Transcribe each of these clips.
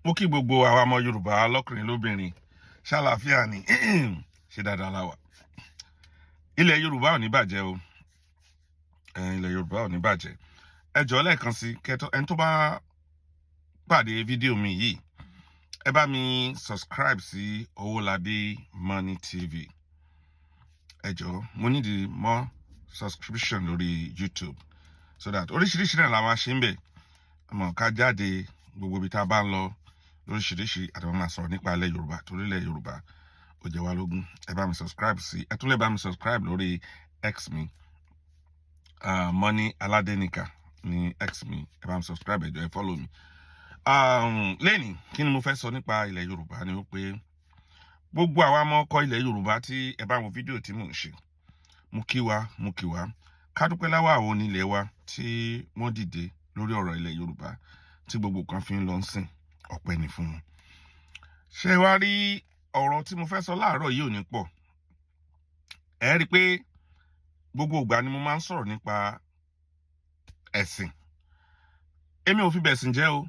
Mo kí gbogbo àwa ọmọ Yorùbá lọ́kùnrin lóbìnrin, ṣàlàáfíà ni, ṣe dáadáa la wà. Ilẹ̀ Yorùbá ò ní bàjẹ́ o. Ilẹ̀ Yorùbá ò ní bàjẹ́. Ẹ jọ̀ọ́, lẹ́ẹ̀kan sí, kẹtọ ẹni tó bá pàdé fídíò mi yìí, ẹ bá mi subscribe sí Owólabí Money TV. Ẹ jọ̀ọ́, mo need more subscription lórí YouTube so that oríṣiríṣi náà la máa ṣe ń bẹ̀ mọ̀ ká jáde gbogbo ibi tá a bá ń lọ lóríṣiríṣi, àti wọn máa sọ̀rọ̀ nípa ilẹ̀ Yorùbá, torí ilẹ̀ Yorùbá ó jẹ́ wá lógún. Ẹ bá mi subscribe sí, ẹ tún lè bá mi subscribe lórí X mi, Money Aládéníkà ní X mi. Ẹ bá mi subscribe, ẹ jọ̀ọ́, ẹ follow mi. Lẹ́nìí, kí ni mo fẹ́ sọ nípa ilẹ̀ Yorùbá ni wípé gbogbo àwa ọmọ ọkọ ilẹ̀ Yorùbá tí ẹ bá wo fídíò tí mò ń ṣe, mo kí wa, mo kí wa. Ká dúpẹ́ láwọ̀ àwọn onílẹ̀ wa tí wọ́n dìde lórí ọ̀rọ̀ ilẹ̀ Yorùbá tí gbogbo kan fi ń lọ sìn. Ọpẹ́ ni fún wọn. Ṣé wàá rí ọ̀rọ̀ tí mo fẹ́ sọ láàárọ̀ yìí ò ní pọ̀. Ẹ rí i pé gbogbo ìgbà ni mo máa ń sọ̀rọ̀ nípa ẹ̀sìn. Èmi ò fi bẹ̀sìn jẹ́ o.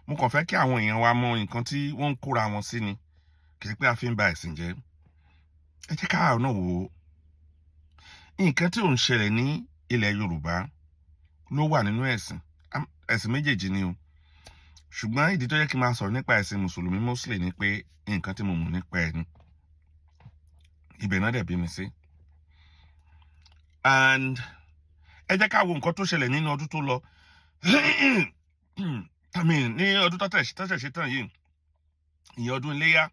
Mo kàn fẹ́ kí àwọn èèyàn wa mọ nǹkan tí wọ́n ń kóra wọn sí ni, kì í pé a fi ń ba ẹ̀sìn jẹ́. Ẹ jẹ́ ká náà wò ó. Nǹkan tí ò ń ṣẹlẹ̀ ní ilẹ̀ Yorùbá ló wà nínú ẹ̀sìn. Ẹ̀sìn méjèèjì ni o, ṣùgbọ́n ìdí tó yẹ kí n máa sọ̀rọ̀ nípa ẹ̀sìn mùsùlùmí mostly ni pé nǹkan tí mo mọ̀ nípa ẹ̀ ni, ibẹ̀ náà dẹ̀ bí mi sí. And ẹ jẹ́ ká wo nǹkan tó ṣẹlẹ̀ nínú ọdún tó lọ, I mean, ní ọdún tó tẹ̀sẹ̀ ṣe tán yìí, ìyẹn ọdún iléyá.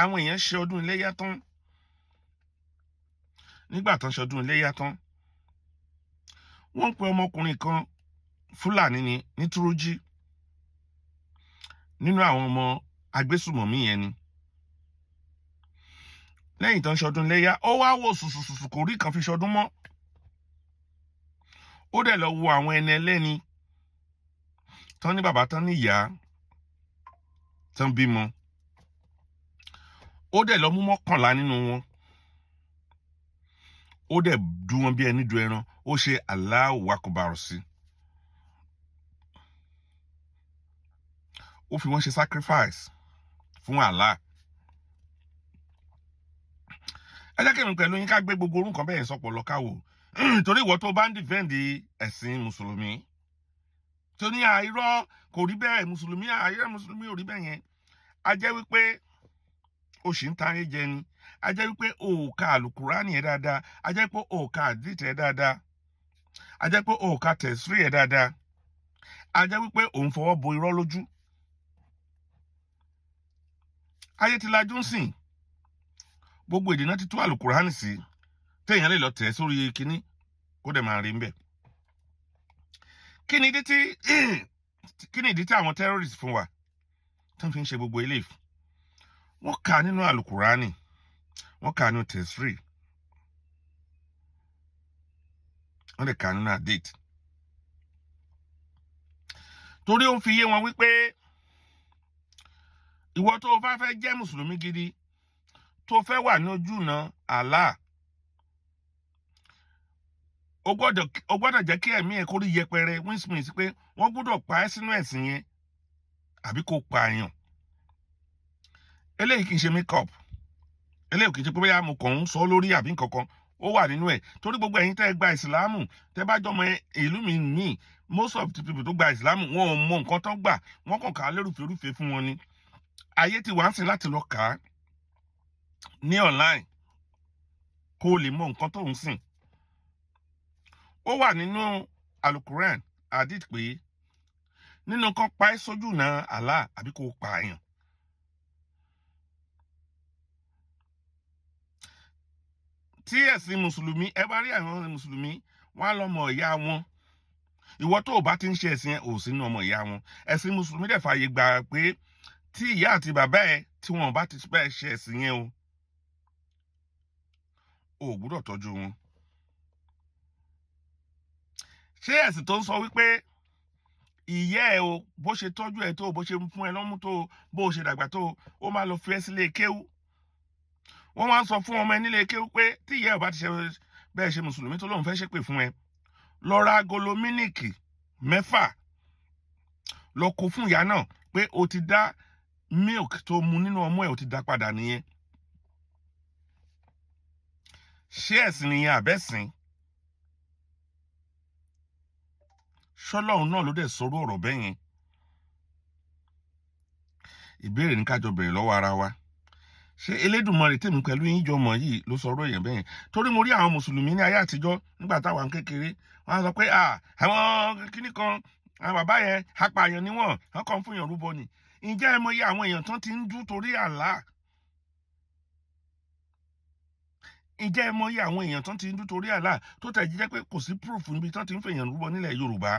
Àwọn èèyàn ṣe ọdún iléyá tán. Nígbà tán ṣe ọdún iléyá tán, wọ́n ń pe ọmọkùnrin kan, Fúlàní ni, ní Túrújí, nínú àwọn ọmọ agbésùmọ̀mí yẹn ni. Lẹ́yìn tán ṣọdún iléyá, ó wá wò sùsùsùsù, kò rí kan fi ṣọdún mọ́. Ó dẹ̀ lọ wo àwọn ẹni ẹlẹ́ni tán ní bàbá, tán ní ìyá, tán bímọ. Ó dẹ̀ lọ mú 11 nínú wọn, ó dẹ̀ dú wọn bí ẹni du ẹran. Ó ṣe Allahu Akbar sí, ó fi wọ́n ṣe sacrifice fún Allah. Ẹ jẹ́ kí èmi pẹ̀lú yín ká gbé gbogbo orúkọ bẹ́ẹ̀ sọpọ̀ lọ ká wò, torí ìwọ tó bá ń defend ẹ̀sìn mùsùlùmí, tó ní àìrọ́ kò rí bẹ́ẹ̀, mùsùlùmí àìrọ́, mùsùlùmí ò rí bẹ́ẹ̀ yẹn, a jẹ́ wípé o sì ń tan ayé jẹ ni. A jẹ́ wípé o ò ka àlùkùránì ẹ̀ dáadáa. A jẹ́ pé o ò ka àdìtẹ̀ ẹ̀ dáadáa. A jẹ́ pé o ò ka tẹ̀sírì ẹ̀ dáadáa. A jẹ́ wípé ò ń fọwọ́ bo irọ́ lójú. Ayé ti lajú ń sìn. Gbogbo èdè náà ti tú àlùkùránì sí, téèyàn lè lọ tẹ̀ sórí kinní kó dẹ̀ máa rí ń bẹ̀. Kí ni ìdí tí àwọn terrorists fún wa tó fi ń ṣe gbogbo eléyìí? Wọ́n kà nínú àlùkùránì, wọ́n kà nínú tẹ̀sírì, wọ́n lè kà nínú àdéètì, torí ó ń fi yé wọn wípé ìwọ tó o bá fẹ́ jẹ́ mùsùlùmí gidi, tó fẹ́ wà ní ojú ọ̀nà Allah, o gbọ́dọ̀ jẹ́ kí ẹ̀mí ẹ̀ kó rí yẹpẹrẹ, which means pé wọ́n gbọ́dọ̀ pa ẹ́ sínú ẹ̀sìn yẹn àbí kó pààyàn. Eléyìí kì í ṣe make up. Eléyìí kì í ṣe pé bóyá mo kàn ń sọ lórí àbí nǹkan kan. Ó wà nínú ẹ̀, torí gbogbo ẹ̀yin tẹ́ ẹ gba ìsìlámù, tẹ́ bá jọmọ ìlú mi míì, most of the people tó gba ìsìlámù, wọn ò mọ nǹkan tó gbà. Wọ́n kàn kà á lérúfèrúfè fún wọn ni. Ayé ti wá ń sìn láti lọ kà á ní online kó o lè mọ nǹkan tó ń sìn. Ó wà nínú alukuran, hadith, pé nínú kan pa ẹ́ sójú náà Allah àbí kó o pààyàn. Tí ẹ̀sìn mùsùlùmí, ẹ bá rí àwọn mùsùlùmí, wọn á lọ́mọ ìyá wọn. Ìwọ tó o bá ti ń ṣe ẹ̀sìn ẹ, ò sínú ọmọ ìyá wọn. Ẹ̀sìn mùsùlùmí dẹ̀ fààyè gbà pé tí ìyá àti bàbá ẹ, tí wọn bá ti bẹ́ẹ̀ ṣe ẹ̀sìn yẹn o, ò gbúdọ̀ tọ́jú wọn. Ṣé ẹ̀sìn tó ń sọ wípé ìyá ẹ o, bó ṣe tọ́jú ẹ tó, bó ṣe fún ẹ lọ́mú tó, bó ṣe dàgbà tó, ó máa lọ fi ẹ́ sílé kéwú, wọ́n wá ń sọ fún ọmọ ẹ nílé kéwú pé tí ìyá ẹ bá ti ṣe bẹ́ẹ̀ ṣe mùsùlùmí, tó lóun fẹ́ ṣépè fún ẹ, lọ ra agolo mílìkì 6. Lọ kó fún ìyá náà pé o ti dá milk tó mu nínú ọmú ẹ̀, o ti dá padà nìyẹn. Ṣé ẹ̀sìn nìyẹn àbẹ́sìn? Ṣọlọ́run náà ló dẹ̀ sọrú ọ̀rọ̀ bẹ́ẹ̀ yẹn? Ìbéèrè ní kájọ bèrè lọ́wọ́ ara wa. Ṣé Elédùmarè tèmi pẹ̀lú yín jọ mọ̀ yìí ló sọ̀rọ̀ èèyàn bẹ́ẹ̀ yẹn? Torí mo rí àwọn mùsùlùmí ní ayé àtijọ́ nígbà táwa ń kékeré, wọ́n á sọ pé àwọn kíní kan, àwọn bàbá yẹn apààyàn ni wọ́n, wọ́n kàn ń fún yàn rúbọ ni. Ǹjẹ́ ẹ mọ iye àwọn èèyàn tán ti ń dú torí àlá? Ǹjẹ́ ẹ mọ iye àwọn èèyàn tán ti ń dú torí àlá tó tẹ̀ jíjẹ́ pé kò sí proof níbi tán ti ń fèèyàn rúbọ nílẹ̀ Yorùbá,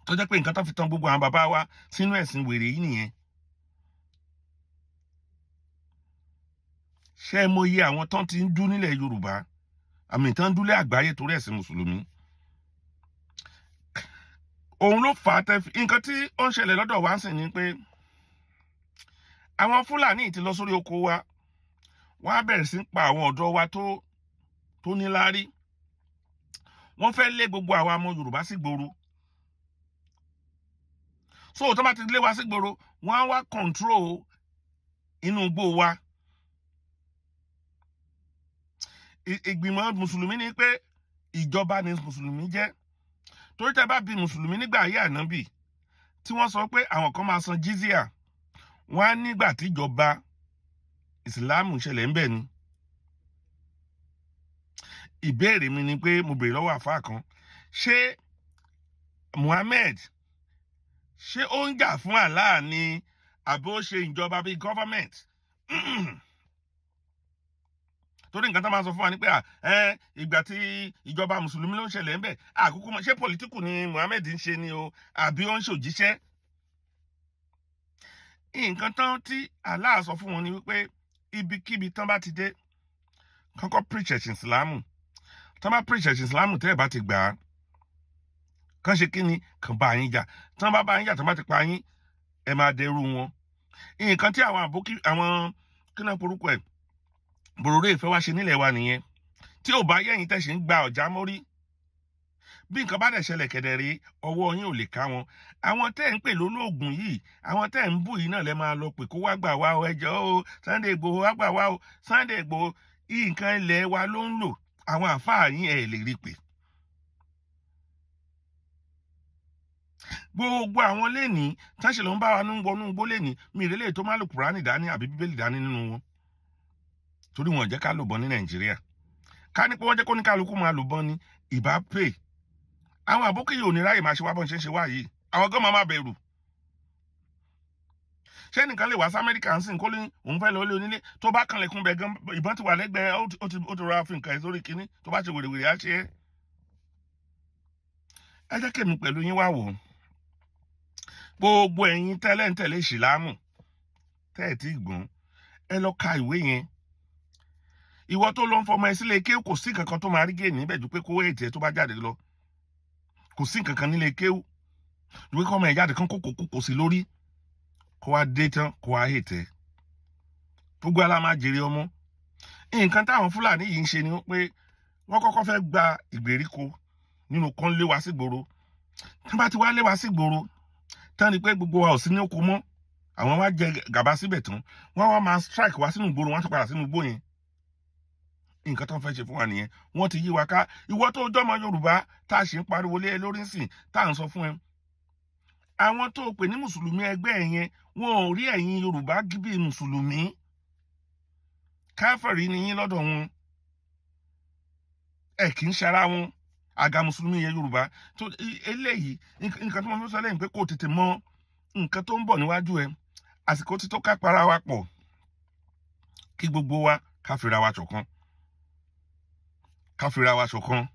tó jẹ́ pé nǹkan tó fi tan gbogbo àwọn bàbá wa sínú ẹ̀sìn wèrè yìí nìyẹn? Ṣé ẹ mọ iye àwọn tán ti ń dú nílẹ̀ Yorùbá, àmì tán ń dúlé àgbáyé torí ẹ̀sìn mùsùlùmí? Òun ló fà á tẹ́ fi nǹkan tí ó ń ṣẹlẹ̀ lọ́dọ̀ wa ń sìn ni pé àwọn Fúlàní ti lọ sórí oko wa, wọ́n á bẹ̀rẹ̀ sí pa àwọn ọ̀dọ́ wa tó níláárí. Wọ́n fẹ́ lé gbogbo àwa ọmọ Yorùbá sí gbòòrò. So tó bá ti lé wa sí gbòòrò, wọ́n á wá control inú igbó wa. Ìgbìmọ̀ mùsùlùmí ni pé ìjọba ni mùsùlùmí jẹ́. Torí tẹ́ bá bi mùsùlùmí nígbà ayé ànábì tí wọ́n sọ pé àwọn kan máa san jizya, wọ́n á nígbà tíjọba ìsìláàmù ṣẹlẹ̀ ń bẹ̀ ni. Ìbéèrè mi ni pé mo béèrè lọ́wọ́ àfáà kan, ṣé Muhammed ṣé ó ń jà fún Allah ni àbí ó ṣe ìjọba bíi government? Torí nǹkan tó máa sọ fún wa ni pé ìgbà tí ìjọba mùsùlùmí ló ń ṣẹlẹ̀ ń bẹ̀, àkókò ṣé pọ̀lítíkù ni Muhammed ń ṣe ni o àbí ó ń ṣòjíṣẹ́? Nǹkan tán tí Allah sọ fún wọn ni wípé ibikíbi tán bá ti dé, kọ́kọ́ preach ẹ̀sìn ìsìlámù. Tán bá preach ẹ̀sìn ìsìlámù, tẹ́ ẹ̀ bá ti gbà á, kán ṣe kí ni? Kàn bá yín jà. Tán bá bá yín jà, tán bá ti pa yín, ẹ máa dẹrú wọn. Nǹkan tí àwọn àbókí, àwọn kí náà porúkọ ẹ̀, bòròró ìfẹ́ wá ṣe nílẹ̀ wa nìyẹn. Tí ò bá yẹ̀yìn tẹ̀sí ń gba ọ̀já mórí, bí nǹkan bá dẹ̀ ṣẹlẹ̀ kẹ̀dẹ̀ rí, ọwọ́ yín ò lè ká wọn. Àwọn tẹ́ ń pè lólóògùn yìí, àwọn tẹ́ ń bù yìí náà lẹ máa lọ pè kó wá gbà wá o, ẹjọ́ o, Sunday Igboho wá gbà wá o. Sunday Igboho nǹkan ilẹ̀ wa ló ń lò, àwọn àfáà yín ẹ̀ lè rí pè. Gbogbo àwọn lẹ́ni táṣe ló ń bá wa ní wọnú igbó lẹ́ni, mi ìrẹ́lẹ̀ tó má lò Kùránì dání àbí Bíbélì dání nínú wọn, torí wọn ò jẹ́ ká lò bọ́n ní Nàìjíríà. Ká ní pé wọ́n jẹ́ kó ní kálukú máa lò bọ́n ní ìbá pè. Àwọn àbókè yìí ò ní ráyè máa ṣe wá bọ́n ṣe ń ṣe wá yìí, àwọn gan máa máa bẹ̀rù. Ṣé nìkan lè wá sí Amẹ́ríkà ń sìn kó ní òun fẹ́ lọ ilé onílé, tó bá kanlẹ̀kùn bẹ̀ gan, ìbọn ti wà lẹ́gbẹ̀ẹ́, ó ti rọra fi nǹkan ẹ̀ sórí kinní, tó bá ṣe wèrèwèrè á ṣe é. Ẹ jẹ́ kèmi pẹ̀lú yín wá wò ó. Gbogbo ẹ̀yin tẹ́lẹ̀ ń tẹ̀lé ìsìlámù tẹ́ ẹ̀ tí gbọ́n, ẹ lọ ka ìwé yẹn. Ìwọ tó lọ ń fọmọ ẹ sílé kéwù, kò sí kankan tó máa rí gé níbẹ̀ ju pé kó ètè ẹ tó bá jáde lọ. Kò sí kankan nílé kéwù ju pé kọ́mọ ẹ jáde kán kókò kókò sí lórí, kó wá dé tán kó wá ètè. Gbogbo ala máa jèrè ọmọ. Nǹkan táwọn Fúlàní yìí ń ṣe ni pé wọ́n kọ́kọ́ fẹ́ gba ìgbèríko nínú kan lé wa sígboro. Tán bá ti wá lé wa sígboro tán ni pé gbogbo wa ò sí ní oko mọ́, àwọn wá jẹ gàba síbẹ̀ tán, wọ́n wá máa strike wá sínú ìgboro, wọ́n á tún padà sínú igbó yẹn. Nǹkan tó ń fẹ́ ṣe fún wa nìyẹn. Wọ́n ti yí wa ká. Ìwọ tó jọmọ Yorùbá tá a ṣe ń pariwo lé ẹ lórí ńsìn, tá à ń sọ fún ẹ, àwọn tó pè ní mùsùlùmí ẹgbẹ́ ẹ yẹn, wọn ò rí ẹ̀yin Yorùbá bí mùsùlùmí. Káfíìrì ni yín lọ́dọ̀ wọn, ẹ kì í ṣara wọn. Àga mùsùlùmí yẹn Yorùbá tó eléyìí, nǹkan tí mo fẹ́ sọ lẹ́yìn pé kó tètè mọ nǹkan tó ń bọ̀ níwájú ẹ. Àsìkò tí tó ká para wa pọ̀, kí gbogbo wa ká fira wa ṣọ̀kan, ká fira wa ṣọ̀kan.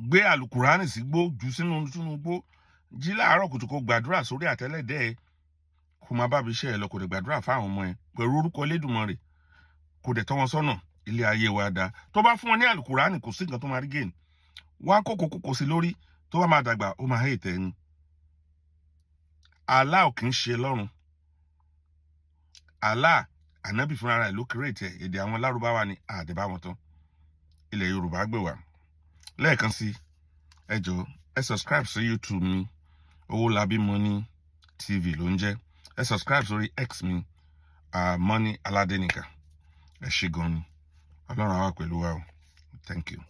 Gbé àlùkùránì sí gbó, jù sínú igbó, jí láàárọ̀ kùtù kó gbàdúrà sórí àtẹ́lẹ̀dẹ́ ẹ, kó máa bá iṣẹ́ ẹ lọ, kó dẹ̀ gbàdúrà fáwọn ọmọ ẹ pẹ̀lú orúkọ Elédùmarè, kó dẹ̀ tọ́ wọn sọ́nà. Ilé ayé wa dáa. Tó bá fún wọn ní àlùkùránì, kò sí nǹkan tó máa rí gain. Wá kókó kókó sí lórí, tó bá máa dàgbà, ó máa hate ẹni. Allah ò kì í ṣe lọ́run. Allah ànábì fúnra rẹ̀ ló create ẹ̀, èdè àwọn Lárúbáwá ni, àdébá wọn tán. Ilẹ̀ Yorùbá gbé wa. Lẹ́ẹ̀kan sí, ẹ jọ̀ọ́, Ẹ subscribe sí YouTube mi, Owólabí Money TV ló ń jẹ́. Ẹ subscribe sórí X mi, Money Aládéníkà. Ẹ ṣé gan ni. Ọlọ́run á wà pẹ̀lú wa o. Thank you.